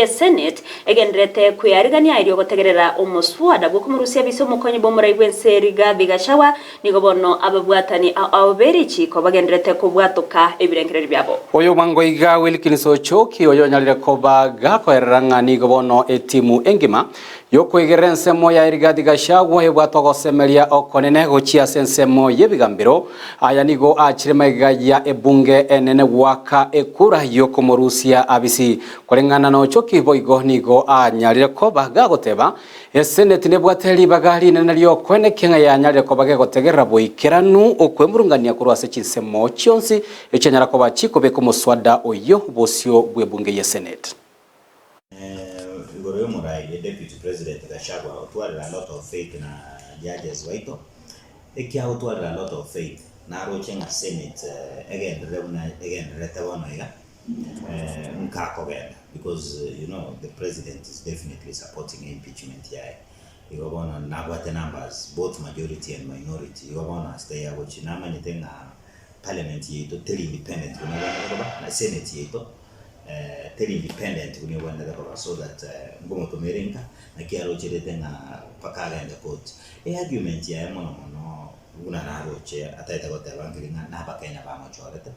y'Esenate egendererete kwearigania erio gotegerera omoswada bw'okomorusia abise omokonyi bw'omorai bw'ense Rigathi Gachagua. Nigo bono ababwatani ao be richiiko bagendererete kobwatoka ebirengererio biabo. Oyo bwango iga Wilkins Ochoki oyonyarire koba gakoerera ng'a nigo bono etimu engima Y'okoigerera ensemo ya Rigathi Gachagua ebwate ogosemeria okonene gochia ase ensemo y'ebigambero. Aya nigo achire magega ya ebunge enene goaka ekura y'okomorusia abisi. Koreng'ana n'Ochoki boigo nigo anyarire koba gagoteba Eseneti nebwate ribaga rinene ri'okoenekia ng'a yanyarire koba gegotegerera boikeranu okwemurungania korwa ase chinsemo chionsi echianyara koba chikobeka omoswada oyio bosio bw'ebunge y'Eseneti. Igoro y'omorai the deputy president Gachagua otwarire a lot of faith na judges baito, ekiagotwarire a lot of faith naroche ng'a senate egenderere buna egendererete bono iga nkakogenda because you know the president is definitely supporting impeachment yaye. Igo bono nabwate numbers both majority and minority igo bono ase taiyo agochia namanyete ng'a parliament yaito teri independent buna ebwenerete koba na senate yaito. teri independent buna ebwenerete koba so that nkomotomera inka naki arocherete ng'a mpaka agende court. Eargument yaye mono mono buna naroche atagete goteba nkeri ng'a na abakenya bamochorete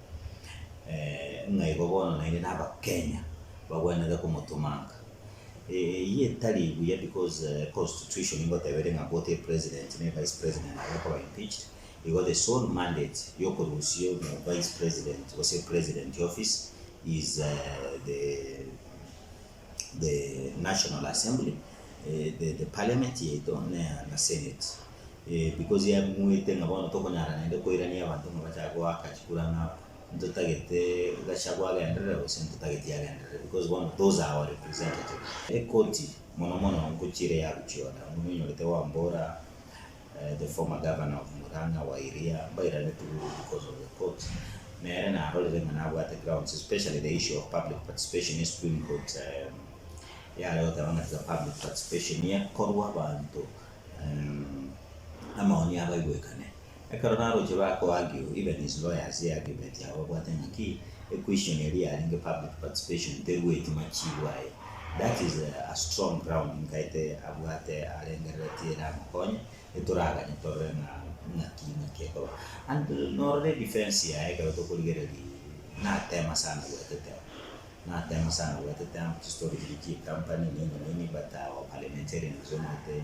ng'a igo bono naende na abakenya bagwenerete komotoma nka. Eyio etari buya because constitution ngoteba ere ng'a both epresident na evice president nabo ekoba impeached, igo the sole mandate yokorusia omo vice president gose president office is the the national assembly the the parliament yaito na na senate because yamuete ng'a bono tokonyara naende koirania abanto ng'a bachake goaka chikura ng'a ntotagete Gachagua agenderere gose ntotageti agenderere because bono those are our representative. Ekoti mono mono nkochiire yagochioda buna onyorete Wambora the former governor of Murang'a Wairia mbairanete igoro because of the court nere narorire ng'a nabwate grounds especially the issue of public participation e supreme court yare goteba ng'a tiga public participation ekorwe abanto amaoni abo aigwekane. Ekero naroche bako argue even his lawyers e argument yabo babwate ng'a ki equestion eria yarenge public participation terweti machibu aye. That is a strong ground nkaete abwate arengereretie ere amokonye etoraganye torore ng'a ng'aki ng'aki ekoba. And norore edefense yaye ekero tokorigereria natema sana gwetetea, natema sana gwetetea chistory chiria chie ecompany nini nini but our parliamentarians omanyete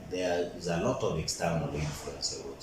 there is a lot of external influence egocha.